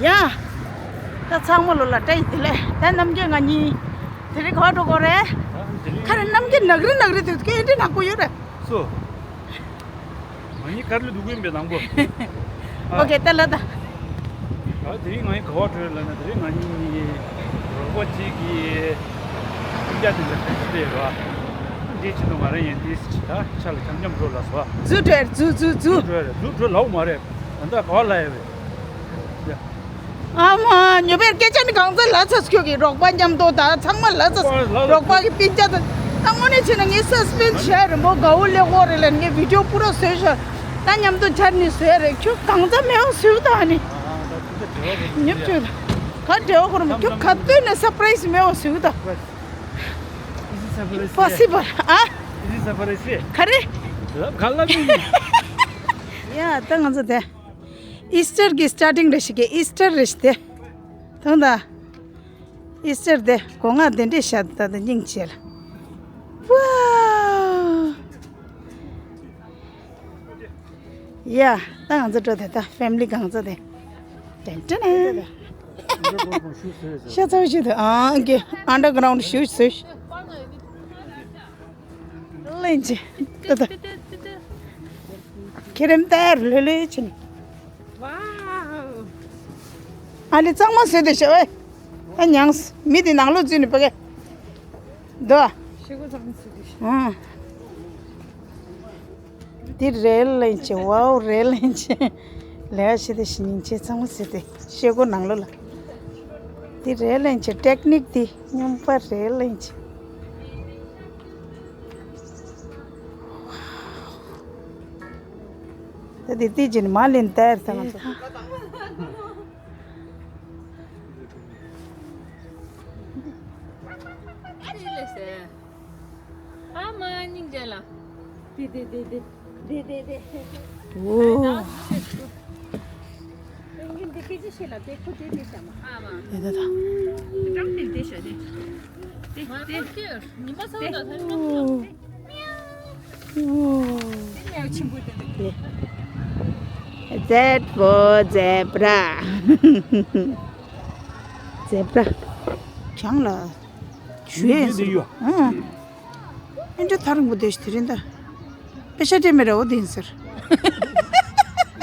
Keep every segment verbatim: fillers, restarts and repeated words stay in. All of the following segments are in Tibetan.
ཡ། ད་ཚང་མ་ལོ་ལ་བཀྲ་ཤིས་བདེ་ལེགས། ད་རྣམ་རྒྱལ་ང་གཉིས་དེ་རིང་ག་པར་འགྲོ་དགོས་རེད། ཁ་རེ་རྣམ་རྒྱལ་ནག་རི་ནག་རི་དུས་སྐད་འདི་ནག་པོ་ཡོད་རེད། སོ། ང་གཉིས་ག་རེ་འདུག་གིན་པའི་ནང་པོ། ཨོ་ཁེ་ད་ལ་ད། ཨ་དེ་རིང་ང་གཉིས་ག་པར་འགྲོ་ལ་ན། དེ་རིང་ང་གཉིས་རོགས་པ་གཅིག་གིས་སྤུན་ཀྱག་དེ་འདྲ་ཕེབས་ཀྱི་རེད་བ། འདི་ཕྱི་དུ་ང་རང་ཡང་འདི་ཕྱི་ད་ཆ་ལ་འཆམ་འཆམ་འགྲོ་ལ་སོ། རྫུ་འཕྲུལ་རྫུ་རྫུ་རྫུ། རྫུ་འཕྲུལ་རྫུ་འཕྲུལ་ལའོ་མ་རེད། ད་ལྟ་ག་པར་ལ་ཡོད་རེད། ཨ་མ། ཉོ་པའི་སྐད་ཆ་ནི་གང་ཚ་ལ་ཚ་ཁྱོད་ཀྱི་རོགས་པ་མཉམ་དུ་ད་ཚང་མ་ལ་ཚ། རོགས་པ་གི་སྤུན་ཀྱག་དང་། ད་དངོས་གནས་བྱས་ན་ངའི་སི་སི་པེན་སི་བྱས་རིང་པོ་དགའ་བོ་ལེགས་པོ་རེད་ལ། ངའི་བི་ཌི་ཡོ་པུ་ར་བཟོས་ཤག་ད་མཉམ་དུ་འཆར་ནས་བཟོས་རེད། ཁྱོད་གང་ཚ་མེད་པ་བཟོས་ད་ནི། ཉོབ་ཁྱོད་ག་འབྲེལ་བ་ཁོ་རང་ཁྱོད་ག་དུས་ནས་སར་པ་རའི་སི་མེད་པ་བཟོས་ད། Is it surprise? Possible. ཨ། Is it surprise? ག་རེ། ག་ལ་མི། ཡ་ད་ང་ཚོ་དེ། ཨིས་ཊར་གྱི་སི་ཊར་ཊིང་རེད་ཤག་གི། ཨིས་ཊར་རེད་ཤག་དེ། ཐོང་ད། ཨིས་ཊར་དེ་སྒོ་ང་དེ་འདྲས་ཤག་ད་ད་སྙིང་རྗེ་ལ། ཝའོ། ཡ། ད་ང་ཚོ་འགྲོ་དེ་ད་ཕེ་མི་ལི་གང་ཚོ་དེ། ཏན་ཏན། ཤ་ཚ་བོ་ཞིག་དེ་ཨང་གི་ཨན་ཌར་གྷ་རའུན་ཌི་ཞུ་ཞུ། ལེན་ཅི། ཏ་ཏ། ཁྱེད་རིམ་ལྟར་ལྷོད་ལྷོད་ཕྱིན། ཝའོ། ཨ་ལི་གཙང་མ་བཟོས་ཏེ་ཤ་བས། ད་མྱངས། མི་དེ་ནང་ལོགས་འཛུལ་ནས་ཕ་གི། དོ། ཤེལ་སྒོ་གཙང་མ་བཟོས་ཏེ་ཤ། ཨང་། འདི་རེད་ལེན་ཅི། ཝའོ་རེད་ལེན་ཅི། ལས་ཀ་བྱེད་དེ་ཤི་སྙིང་རྗེ། གཙང་མ་བཟོས་ཏེ་ཤེལ་སྒོ་ནང་ལོགས་ལ། འདི་རེད་ལེན་ཅི། ཊེག་ནིག་འདི་སྙོམས་པ་རེད་ལེན་ཅི། ད་དེ་དེ་ཅི་ནི་མ་ལེན་ཏེར་ས་ང་ཚོ། ཨ་མ་སྙིང་རྗེ་ལ། དེ་དེ་དེ་དེ་དེ་དེ་དེ། ཨོ། ཨ་མ། དེ་ད་ད། ཀྲང་དེ་དེ་ཤ་དེ། དེ་དེ། ཉི་མ་སང་ད་ད། ཨོ། ཨོ། That was zebra. Zebra. གྱང་ལ། ཞུ་ཡས་ཟེར། ཨང་། ཨེ་འདྲ་ཐག་རིང་པོ་བསྡད་ཤག་དེ་རིང་ད། པེ་ཤ་སྤྲད་མེད་ར་འོ་དེ་ཡིན་ཟེར།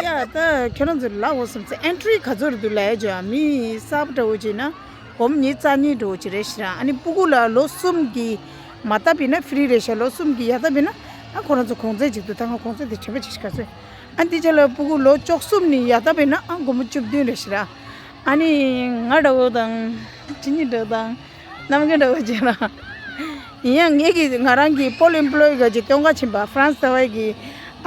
ཡ་ད་ཁྱོད་རང་ཚོ་ལབ་འོ་བསམ་ཚེ་ཨེན་ཊི་རི་ག་ཚོད་རེད་འདུག་ལབ་ཡ་ཅོ། མི་གསར་པ་འདྲ་བོ་ཅིག་ན་སྒོར་མོ་ཉིས་རྩ་གཉིས་འདྲ་བོ་ཅིག་རེད་ཤག་ར། ཨ་ནི་སྤུ་གུ་ལ་ལོ་གསུམ་གྱི་མ་བཏབ་ཡིན་ན་ཧྥི་རི་རེད་ཤག་ལོ་གསུམ་གྱི་ཡར་བཏབ་ཡིན་ན་ཨ་ཁོ་རང་ཚོ་གོང་ཚད་ཅིག་འདུག་ད་ང་གོང་ཚད་དེ་དྲན་པ་ཅིག་ག་ཚོད། ཨ་འདི་ཅག་ལ་སྤུ་གུ་ལོ་བཅུ་གསུམ་ནས་ཡར་བཏབ་ཡིན་ན་ཨ་སྒོར་མོ་བཅུ་བདུན་རེད་ཤག་ར། ཨ་ནི་ང་འདྲ་བོ་དང་ཁྱེད་གཉིས་འདྲ་བོ་དང་། རྣམ་རྒྱུན་འདྲ་བོ་བྱས་ན། ཡིན་ཡང་ངེད་ཀྱིས་ང་རང་གི་པོལ་ཨེམ་པོ་ལོ་ཡི་ག་ཅིག་སྟོན་ག་ཕྱིན་པ། ཧྥ་རན་སི་ཟླ་བ་ཡི་གི་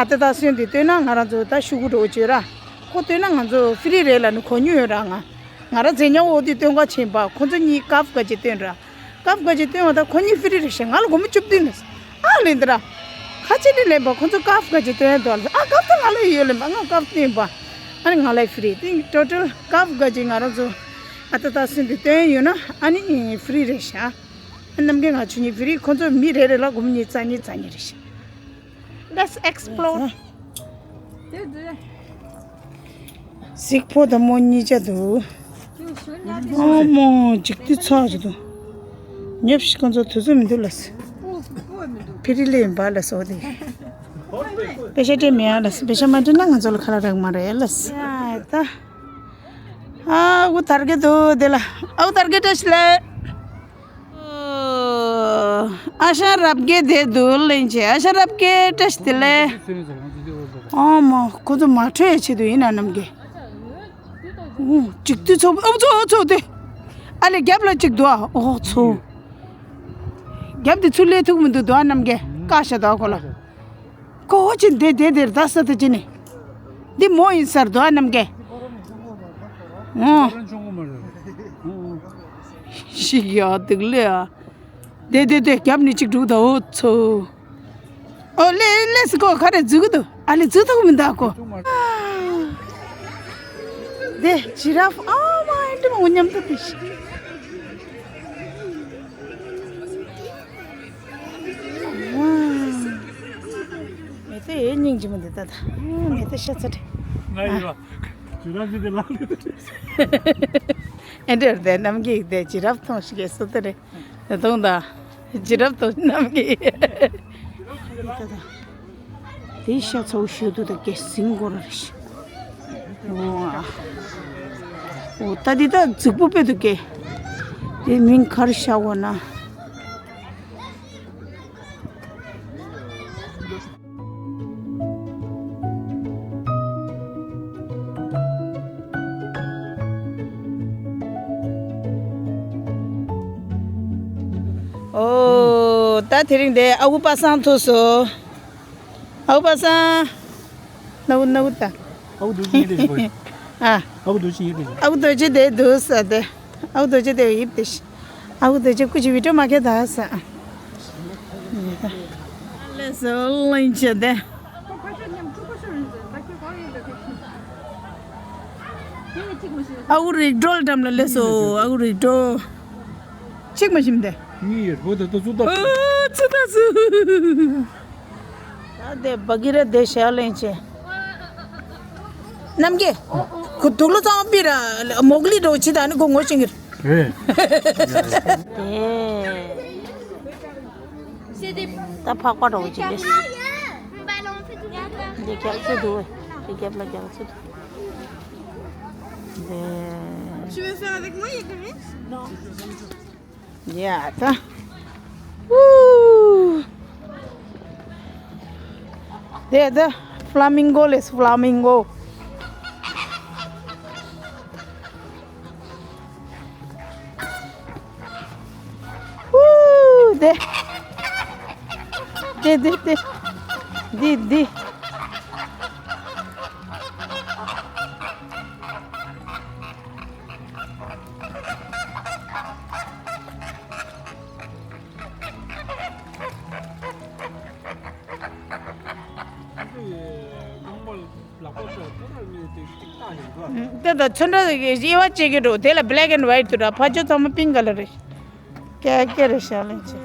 ཨ་ཏི་ཏ་སི་ཡོན་དེ་སྟོན་ན་ང་རང་ཚོ་ད་ཤོག་གུ་འདྲ་བོ་བྱོས་ར། ཁོ་སྟོན་ན་ང་ཚོ་ཧྥི་རི་རེད་ལབ་ནས་གོ་མྱོང་ཡོད་ར། ང་ང་རང་མཚན་ཉག་འོ་དེ་སྟོན་ག་ཕྱིན་པ། ཁོ་ཚོ་གཉིས་ཀབ་ག་ཅིག་སྟོན་ར། ཀབ་ག་ཅིག་སྟོན་པ་ད་ཁོ་གཉིས་ཧྥི་རི་རེད་ཤག་ང་ལ་སྒོར་མོ་བཅུ་བདུན་ལས། ཨ་ལེན་དེ་ར། ཁ་ཅིག་ནི་ལེན་པ་ཁོ་ཚོ་ཀབ་ག་ཅིག་སྟོན་དོ་ལ། ཨ་ཀབ་ད་ང་ལ་ཡོད་ལེན་པ། ང་ཀབ་སྟོན་པ། ཨ་ནི་ང་ལ་ཧྥི་རི། དེ་ཊོ་ཊལ་ཀབ་ག་ཅིག་ང་རང་ཚོ་ཨ་ཏི་ཏ་སི་ཡོན་དེ་སྟོན་ཡོད་ན་ཨ་ནི་ཧྥི་རི་རེད་ཤག་རྣམ་རྒྱལ་ང་ཁྱེད་གཉིས་ཧྥི་རི། ཁོ་ཚོ་མི་རེ་རེ་ལ་སྒོར་མོ་ཉིས་རྩ་གཉིས་རྩ་གཉིས་རེད་ཤག Let's explore. གཟིགས་ཕོ་དང་མོ་གཉིས་ཆ་འདུག་ཨ་མོ་འཇིགས་དུས་ཚོགས་ཀྱི་འདུག་ཉོབ་ཤིག་ཁོ་ཚོ་དུས་ཚོད་མི་འདུག་ལ། ཧྥི་རི་ལེན་པ་ལ་སོ་དེ། པེ་ཤ་སྤྲད་མེད་ཨ་ལ། པེ་ཤ་མ་སྤྲད་ན་ང་ཚོ་ལ་ཁ་ལག་རག་མ་རེད་ལ། ཡ་ད། ཨ་འུ་དར་གེ་འདུག་དེ་ལ། ཨ་འུ་དར་གེ་བཀྲ་ཤིས་ལེ། ཨ་ཞང་རབ་རྒྱས་དེ་འདུག་ལེན་ཆེ། ཨ་ཞང་རབ་རྒྱས་བཀྲ་ཤིས་བདེ་ལེགས། ཨ་མ་ཁོ་ཚོ་མ་འཕྲོད་ཡ་ཆེད་དུ་ཡིན་ན་རྣམ་རྒྱལ། ཨུ་གཅིག་དུས་ཚོགས་ཨུ་ཚོ་ཨུ་ཚོ་དེ། ཨ་ལེ་རྒྱབ་ལ་གཅིག་འདུག་ཨ། ཨོ་ཚོ། རྒྱབ་དེ་ཚུར་སླེབས་ཐུབ་མི་འདུག་འདུག་ཨ་རྣམ་རྒྱལ། བཀག་ཤ་འདུག་ཨ་ཁོ་ལ། ཁོ་ཨོ་ཅི་འདི་འདི་འདིར་ད་ས་ད་ཅི་ནི། འདི་མོ་ཡིན་ས་རེད་འདུག་ཨ་རྣམ་རྒྱལ། ཨོ། ཤིག་ཡ་དུག་ལེ་ཨ། འདི་འདི་འདི་རྒྱབ་ནས་གཅིག་འགྲོ་ད་ཨོ་ཚོ། ཨོ་ལེ་ལེ་སི་ཀོ་ག་རེ་འཛུལ་གི་འདུག་ཨ་ལེ་འཛུལ་ཐུབ་མི་འདུག་ཨ་ཁོ། འདི་ཇི་ར་ཧྥ་ཨ་མ་ཨེ་འདྲ་མ་ངོ་མཉམ་དུ་འདི་ཤི། མེ་ཏོག་ཡོད་སྙིང་རྗེ་མོ་འདི་ལྟ་ད། མེ་ཏོག་ཤ་ཚ་དྲི། ང་ཡི་བ། ཇི་ར་ཇི་དེ་ལ་ལུ། ཨེ་འདྲ་རེད་དེ། རྣམ་རྒྱལ་དེ་ཇི་རབ་མཐོང་ཞིག་གི་སུ་དེ་རེད། ད་དུང་ད་ཇི་རབ་མཐོང་རྣམ་རྒྱལ། དེ་ཤ་ཚ་བོ་ཞུ་དུ་ད་གེ་སིང་གོ་ར་རེ་ཤི། ཨོ་ཨ། ཨོ་ད་འདི་ད་རྫིག་པོ་དཔེ་འདུག་གེ། དེ་མིང་ག་རེ་བཞག་དགོས་ན། ཨོ་ད་དེ་རིང་དེ་ཨ་ཁུ་པ་སངས་ཐུག་སོང་། ཨའུ་པ་སངས། ནའུ་ནའུ་ད། ཨའུ་རྡོ་རྗེ་ཡིན་དེ་ཞིག་གོ། ཨ། ཨའུ་རྡོ་རྗེ་ཡིན་དེ་ཞིག་ཨའུ་རྡོ་རྗེ་དེ་འདུག་ས་དེ། ཨའུ་རྡོ་རྗེ་དེ་ཡིབ་དེ་ཤི། ཨའུ་རྡོ་རྗེ་སྐུ་ཅི་བི་ཏྲོ་མ་ཁེ་ད་ས། ལས་སོ་ལིན་ཆེ་དེ། ཨའུ་རིག་འགྲོལ་འགྲམ་ལ་ལས་སོ་ཨའུ་རིག་འགྲོལ། ཅིག་མ་ཞིམ་དེ། གཉིས་ཡོད་བོ་དེ་ཏོ་ཚུ་ཏོ། ཨོ་ཚུ་ཏ་ཚུ། ད་དེ་བ་གི་ར་དེ་ཤ་ལེན་ཆེ། རྣམ་རྒྱལ། ཁུ་དུག་ལོ་ཚང་པི་ར་མོག་ལི་རོ་ཆི་ད་ནི་གོ་ངོ་ཤིང་གི། རེད། ད་ཕག་པ་རོ་ཆི་དེ། འདི་རྒྱག་ཚུ་དུ། འདི་རྒྱབ་ལ་རྒྱག་ཚུ་དུ། འདི། Tu veux faire avec moi, il y a combien? ཡ་ད། ཨུ། དེ་ད་ཕ་ལ་མིང་གོ་ལས་ཕ་ལ་མིང་གོ། ཨུ། དེ། དེ་དེ་དེ། འདི་འདི། དེ་ད་ཚོན་ཁྲ་དབྱེ་བ་བྱེད་ཀྱི་འགྲོ། དེ་ལ་black and white དུ་འདྲ། ཕ་ཆོས་ཚང་མ་pink colour རེད། ཀྱ་ཀྱ་རེད་ཤག་ལེན་ཆེ།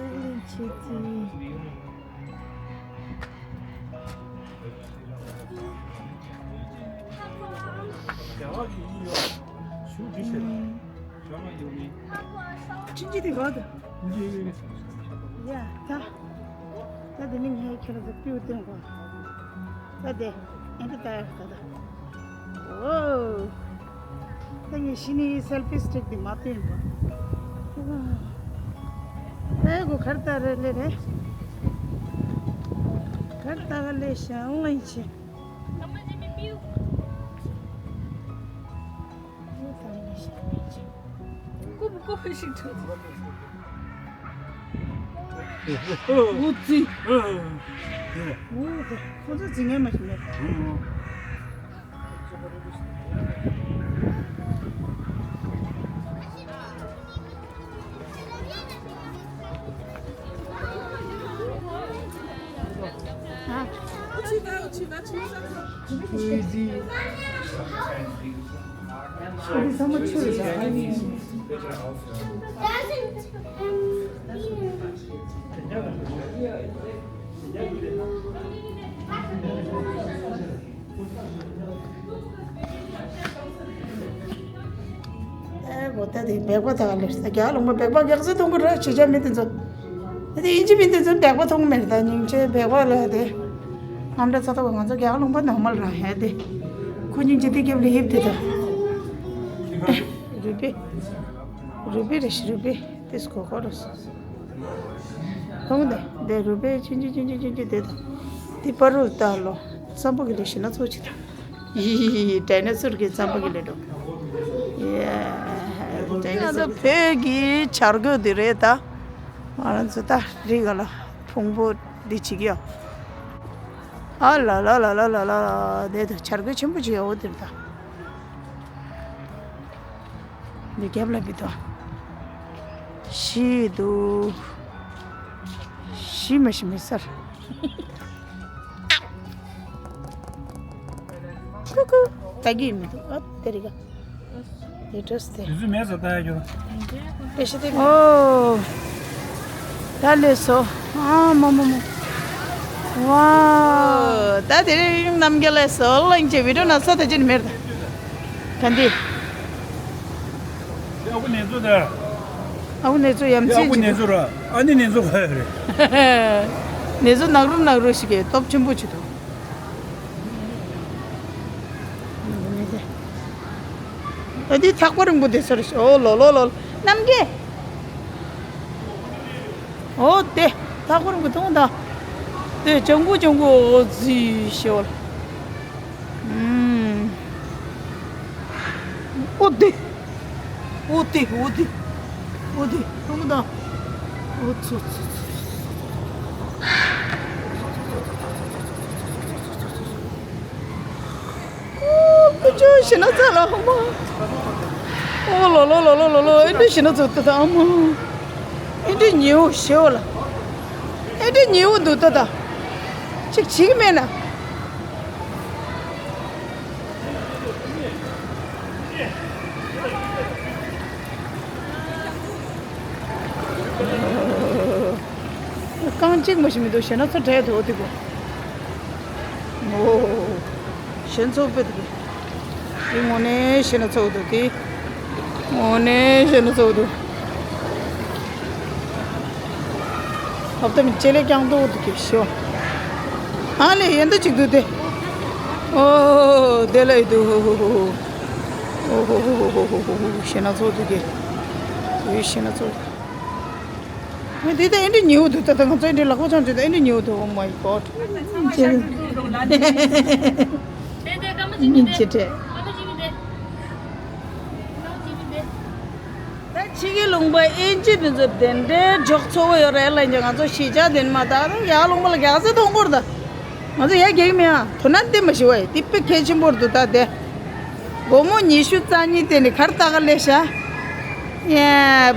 ཁྱིམ་གྱི་དེ་ག་དུ། ཡ་ད། ད་དེ་ནི་ངས་ཁྱེད་རང་ཚོ་པིའུ་སྟོན་གོ། ད་དེ་ཨེ་འདི་ད་ཡ་ད་ད། ཨོ། ད་ངས་ཤི་ནི་selfie stick དེ་མ་སྟོན་གོ། ད་ཡ་གོ་ཁར་ད་རེ་ལེ་རེ། ཁར་ད་ག་ལེ་ཤང་ལེན་ཆེ། ཀུ་ཀུ་ཞིག་འཁྲུངས། འུ་ཙི། འུ་ཙི། ཁོ་ཚོ་ཙི་ངན་མ་ཞིག་མེད། ཨེ་བོ་ད་དེ་སྦལ་པ་ད་ག་ལེར་ས་རྒྱ་ལུང་པ་སྦལ་པ་རྒྱག་ས་གཏོང་གི་ར་ཆེ་ཆ་མི་དེ་ཚོ། ཨེ་དེ་ཨིན་ཇི་མི་དེ་ཚོ་སྦལ་པ་མཐོང་མེད་ད་སྙིང་རྗེ་སྦལ་པ་ལ་དེ། ཨམ་ད་ཚ་ཐོག་ང་ཚོ་རྒྱ་ལུང་པ་ནོར་མལ་ར་ཧེ་དེ། ཁོ་སྙིང་རྗེ་དེ་རྒྱབ་ལ་ཧིབ་དེ་ད། རུ་པི། རུ་པི་རེ་ཤི་རུ་པི་དེ་སྐོ་ཁོ་རུ་སོ། ཁོང་དེ་དེ་རུ་པེ་ཆུན་ཆུན་ཆུན་ཆུན་ཆུན་ཆུན་དེ་དང་། དེ་པ་རུ་ལྟ་ལོ། རྩམ་པ་གི་ལས་ཤི་ན་ཚོ་ཆི་ད། ཡི་ཡི་ཡི་ཌའི་ནོ་སོར་གི་རྩམ་པ་གི་ལས་འགྲོ། ཡེ། ཌའི་ནོ་སོར་བོད་ཀྱི་བྱ་རྒོད་དེ་རེད་ད། ང་རང་ཚོ་ད་རི་ག་ལ་ཕུང་པོ་འདི་བྱེད་ཀྱི་ཡོད། ཨ་ལ་ལ་ལ་ལ་ལ་ལ་དེ་ད་བྱ་རྒོད་ཆེན་པོ་ཅིག་ཡོད་འོ་དེ་རེད་ད། འདི་རྒྱབ་ལ་བི་དོ། ཤི་འདུག་ཤི་མ་ཤི་མི་སར། ཀུ་ཀུ། ད་གི་མི་འདུག་ཨ་དེ་རི་ག་དེ་ཏྲོས་དེ། དེ་ཚོ་མེད་ས་ད་ཡ་རྒྱུ། ཨོ། ད་ལས་སོ། ཨ་མ་མ་མ། ཝའོ། ད་དེ་རིང་རྣམ་རྒྱལ་ལས་སོ་ལ་ཡིན་ཅེ་བི་ཌིའོ་ན་ས་ད་ཅི་ནི་མེར་ད། ག་འདི། ཨ་ཁུ་ནེ་ཚོ་དང་། ཨ་ཁུ་ནེ་ཚོ་ཡམ་ཨ་ཆེན་ཁུ་ཅིག་ནེ་འདུག་ཚོ་ར། ཨ་ནི་ནེ་ཚོ་ག་ཡོད་རེད། ནེ་ཚོ་ནག་རུ་ནག་རུ་ཞིག་གི་སྟོབས་ཆེན་པོ་ཅིག་འདུག་ཨ་འདི་ཐག་པ་རིང་པོ་དེ་ཚོ་རེད། ཨོ་ལོ་ལོ་ལོ་ལོ། གནམ་རྒན། ཨོ་དེ་ཐག་པ་རིང་པོ་མཐོང་ད། དེ་ལྗང་གུ་ལྗང་གུ། ཨོ་ཙི་ཤེའོ་ལ། ཨུམ། ཨོ་དེ། ཨོ་དེ་ཨོ་དེ། ཨོ་དེ་མཐོང་ད། ཨོ་ཙི་ཙི་ཙི། ཨོ་ཕུ་ཆུ་ཞེ་ན་ཚ་ལ་ཨ་མ། ཨོ་ལོ་ལོ་ལོ་ལོ་ལོ་ལོ། ཨེ་འདྲ་ཞེ་ན་ཚ་ད་ད་ཨ་མ། ཨེ་འདྲ་ཉེའུ་ཤེའོ་ལ། ཨེ་འདྲ་ཉེའུ་འདུག་ད་ད། ཅིག་བྱེད་ཀྱི་མེད་ན། རྐང་གཅིག་མ་ཞིག་མི་འདུག་ཞེ་ན་ཚ་བྲལ་འདུག་དེ་གོ། ཨོ། ཞེ་ན་ཚ་བོ་དཔེ་འདུག་དེ་དངོས་གནས་ཞེ་ན་ཚ་བོ་འདུག་དེ། དངོས་གནས་ཞེ་ན་ཚ་བོ་འདུག་ཧབ་ཏ་མི་ལྕེ་ལེ་རྐྱང་ཏོག་འདུག་གི་ཤོ། ཨ་ལེ་ཡན་ཏོ་གཅིག་འདུག་དེ། ཨོ་དེ་ལ་ཡི་འདུག་ཨོ་ཧོ་ཧོ་ཧོ་ཧོ། ཞེ་ན་ཚ་བོ་འདུག་གི། ཞེ་ན་ཚ་བོ་འདུག་ཨ་འདི་ད་ཨེ་འདྲ་ཉེའུ་འདུག་ད་ད་ང་ཚོ་ཨེ་འདྲ་ལག་པ་འཆང་བྱེད་ད་ཨེ་འདྲ་ཉེའུ་འདུག Oh my God། སྙིང་རྗེ་སྤྲད། ད་ཕྱི་གི་ལུང་པ་ཨེ་ཅི་མི་ཚོ་དེ་འདྲའི་འཇོག་ཚོ་བོ་ཡོད་རེད་ལ། ང་ཚོ་གཞིས་ཆགས་དེ་མ་ད་ཡ་ལུང་པ་ལ་རྒྱག་ས་མཐོང་གོ་ར་ད། ང་ཚོ་ཡ་རྒྱག་མེད་ཨ། དོ་ན་དེ་མ་ཞི་བ་ཡི་དེ་དཔེ་གལ་ཆེན་པོ་རེད་འདུག་ད་དེ། སྒོར་མོ་ཉི་ཤུ་རྩ་གཉིས་དེ་ནི་གར་ལྟ་ག་ལས་ཤ། ཡ།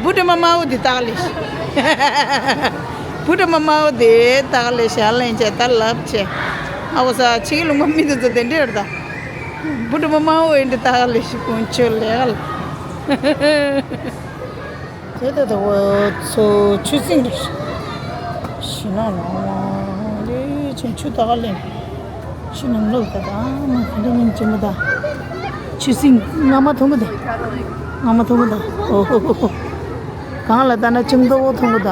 བུ་དྲི་མ་དམར་བོ་དེ་ལྟ་ག་ལས་ཤ། བུ་དྲི་མ་དམར་བོ་དེ་ལྟ་ག་ལས་ཤ་ལན་བྱས་ད་ལབ་བྱས། ཨ་བོ་ས་ཕྱི་གི་ལུང་པ་མི་དེ་ཚོ་དེ་འདྲས་རེད་ད། བུ་དྲི་མ་དམར་བོ་ཡིན་དེ་ལྟ་ག་ལས་ཤ་ཀུན་ཆོད་ལས་ག་ལ། དེ་ལྟ་དུ་འོ་ཚོ་ཆུ་སྲིན་རེད། ཤི་ན་ལོ་རེ་ཆེན་ཆུ་ད་ག་ལེན། ཆུ་ནང་ལོག་ད་ད་མ་ག་འདྲ་མིན་ཅི་མོ་ད། ཆུ་སྲིན་རྔ་མ་མཐོང་གི་དེ། རྔ་མ་མཐོང་གི་ད། ཨོ་ཧོ་ཧོ་ཧོ། གང་ལ་ལྟ་ན་ཅིང་ཏོ་བོ་མཐོང་གི་ད།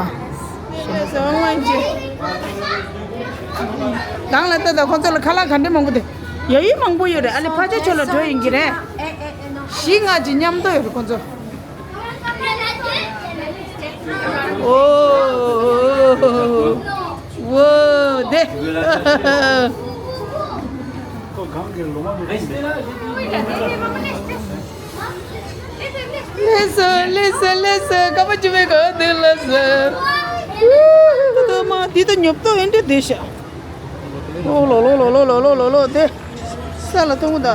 གང་ལ་ལྟ་ད་ཁོ་ཚོ་ལ་ཁ་ལག་ག་འདྲ་མང་པོ་དེ། ཡ་ཡི་མང་པོ་ཡོད་རེད། ཨ་ལེ་ཕ་ཆ་ཆོ་ལ་འགྲོ་ཡིན་གྱི་རེད། གཞིས་ལྔ་གྱི་མཉམ་དུ་ཡོད་རེད་ཁོ་ཚོ། ཨོ། ཝོ། དེ། ལེ་སོ་ལེ་སོ་ལེ་སོ། ཀ་པ་ཅི་མེ་གོ་དེ་ལེ་སོ། ཏོ་མ་དེ་ཏོ་ཉོབ་ཏོ་ཨེ་འདྲ་དེ་ཤ། ཨོ་ལོ་ལོ་ལོ་ལོ་ལོ་ལོ་ལོ་ལོ། དེ་ས་ལ་ཐོང་གི་ད།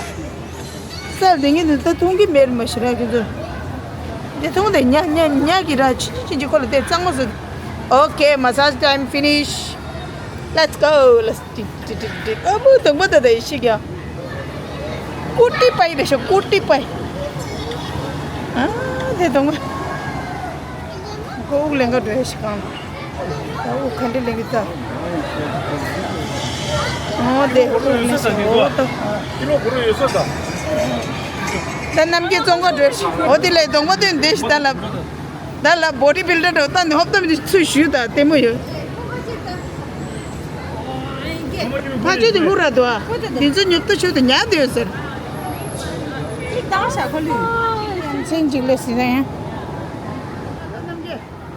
སལ་དེ་ངས་འདི་ལྟ་མཐོང་གི་མེད་མ་ཤི་ར་ཁྱོད་ཚོ། དེ་མཐོང་དེ་ཉ་ཉ་ཉ་གི་ར་ཆི་ཆི་ཆི་ཆི་ཁོ་ལ་དེ་གཙང་མ་བཟོ། Okay, massage time finish. Let's go. Let's ཏི་ཏི་ཏི་ཏི། ཨ་མོ་དང་པོ་ད་ད་ཡི་ཤི་ག་ཀུ་ཏི་པའི་རེ་ཤོ་ཀུ་ཏི་པའི། ཨ་དེ་དང་པོ། ཁོ་དབུགས་ལེན་ག་འགྲོ་ཡ་ཤི་གང་། ཨོ་ཁ་འདྲེ་ལེན་གི་ད། ཨོ་དེ་ཨོ་ནི་སོ་ཨོ་ཏོ། ད་རྣམ་རྒྱལ་བཙོང་ག་འགྲོ་ཤི་ཨོ་དེ་ལས་གདོང་པ་སྟོན་བསྡད་ཤི་ད་ལབ། ད་ལབ་བོ་ཌི་བིལ་ཌར་འགྲོ་ད་ནི་ཧོབ་ཏོ་མི་ཚུ་ཞུ་ད་ལྟད་མོ་ཡོད། ཕ་ཆོས་དེ་ཧུ་ར་དོ་ཨ། དེ་ཚོ་ཉོབ་ཏོ་ཆོས་དེ་ཉག་དེ་ཡོད་ཟེར། མཚན་གཅིག་ལས་ཟིན་ན་ཡང་།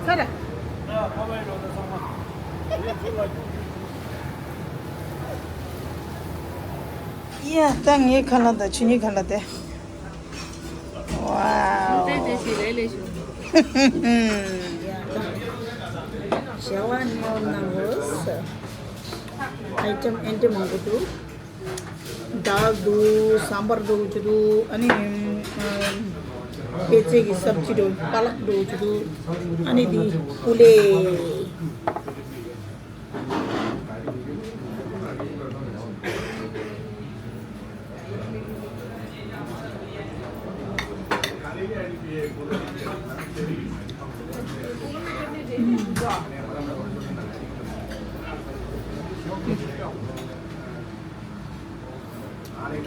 ཚར། ཡ་ད་ངའི་ཁ་ལག་དང་ཆུ་གཉིས་ཁ་ལག་དེ། ཝའོ། ཞལ་ལག་ཉོ་ན་ལོས། ཨའི་ཊེམ་ཨེ་འདྲ་མང་པོ་འདུག་དཱལ་འདུག་སམ་བར་འདུག་ཅི་འདུག་ཨ་ནི་ཨམ་པད་ཚལ་གྱི་སབ་ཇི་འདུག་པ་ལག་འདུག་ཅི་འདུག་ཨ་ནི་འདི་པུ་ལེ།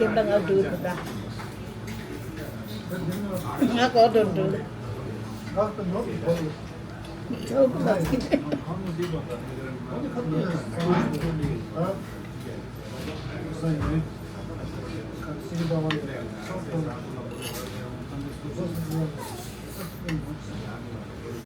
སྐད་འབོད་ང་འགྲོ་གི་ད། ང་གོ་འགྲོ་འགྲོ། ཁག་ཏུ་ནོར་གྱི་བོ་ལུ། ཁྱོད་ཀྱི་ལག་གི།